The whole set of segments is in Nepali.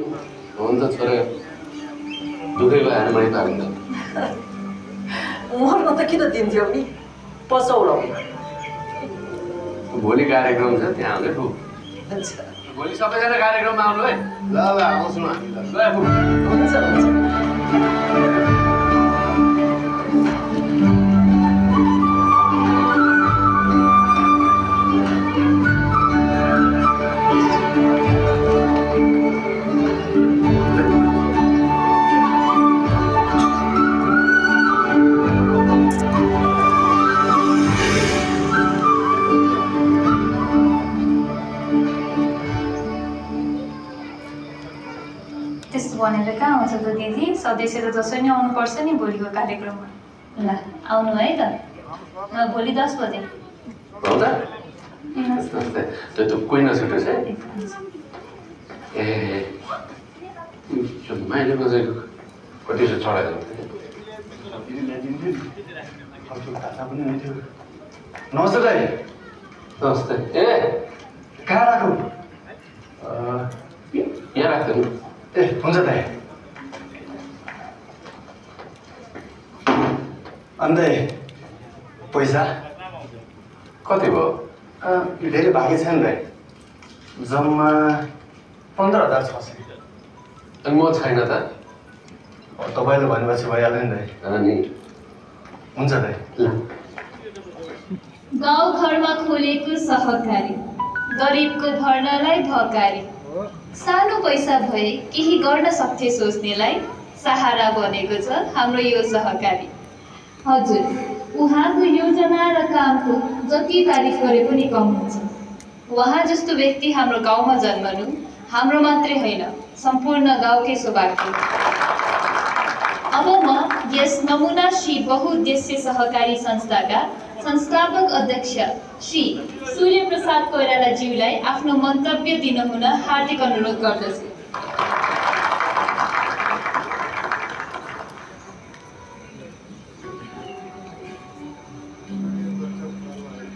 हुन्छ छोरा दुःखै भएर मै पार्नु मर्न त किन दिन्थ्यौ नि पचाउला भोलि कार्यक्रम छ त्यहाँ आउने ठु हुन्छ भोलि सबैजना कार्यक्रममा आउनु है ल ल आउँछौँ हामी ल हुन्छ हुन्छ भनेर कहाँ आउँछ त दिदी सदस्य त जसरी नै आउनुपर्छ नि भोलिको कार्यक्रममा ल आउनु है त भोलि 10 बजे तो कोई नछुटो छ ए मैले बजेको कति छ चढाएर नमस्ते दाइ नमस्ते ए कहाँ राखौ यहाँ राख्दैन ए हुन्छ दाइ अन्त पैसा कति भयो धेरै बाँकी छैन दाइ जम्मा 15,600 अनि म छैन त तपाईले भनेपछि भइहाल्यो नि दाइ अनि हुन्छ दाइ ल गाउँ घरमा खोलेको सहकारी गरिबको भर्नलाई भकारी सानो पैसा भए केही गर्न सक्थे सोच्नेलाई सहारा बनेको छ हाम्रो यो सहकारी हजुर उहाँको योजना र कामको जति तारिफ गरे पनि कम हुन्छ उहाँ जस्तो व्यक्ति हाम्रो गाउँमा जन्मनु हाम्रो मात्रै होइन सम्पूर्ण गाउँकै सौभाग्य अब म यस नमुना श्री बहुउद्देश्य सहकारी संस्थाका संस्थापक अध्यक्ष श्री सूर्यप्रसाद कोइरालाज्यूलाई आफ्नो मन्तव्य दिनुहुन हार्दिक अनुरोध गर्दछु।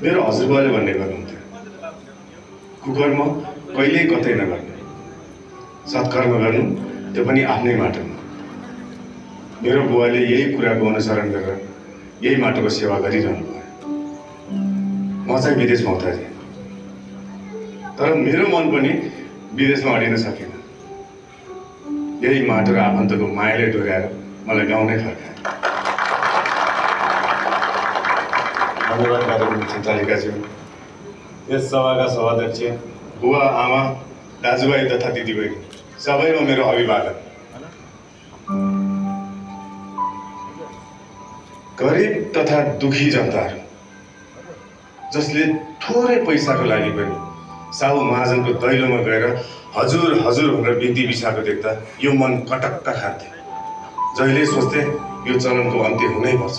मेरो हजुरबाले भन्ने गर्नुहुन्थ्यो कुकर्म कहिल्यै कतै नगर्नु सत्कर्म गर्नु त्यो पनि आफ्नै माटोमा मेरो बुवाले यही कुराको अनुसरण गरेर यही माटोको सेवा गरिरहनु भयो म चाहिँ विदेशमा उतारेँ तर मेरो मन पनि विदेशमा अडिन सकेन यही माटो र आफन्तको मायाले डोर्याएर मलाई गाउँ नै फर्काए धन्यवाद कार्यक्रम सञ्चालिकाज्यू यस सभाका सभाध्यक्ष बुवा आमा दाजुभाइ तथा दिदीबहिनी सबैमा मेरो अभिवादन गरिब तथा दुखी जनताहरू जसले थोरै पैसाको लागि पनि साहु महाजनको दैलोमा गएर हजुर हजुर भनेर बिन्ती बिछाएको देख्दा यो मन कटक्क खान्थे जहिले सोच्थे यो चलनको अन्त्य हुनै पर्छ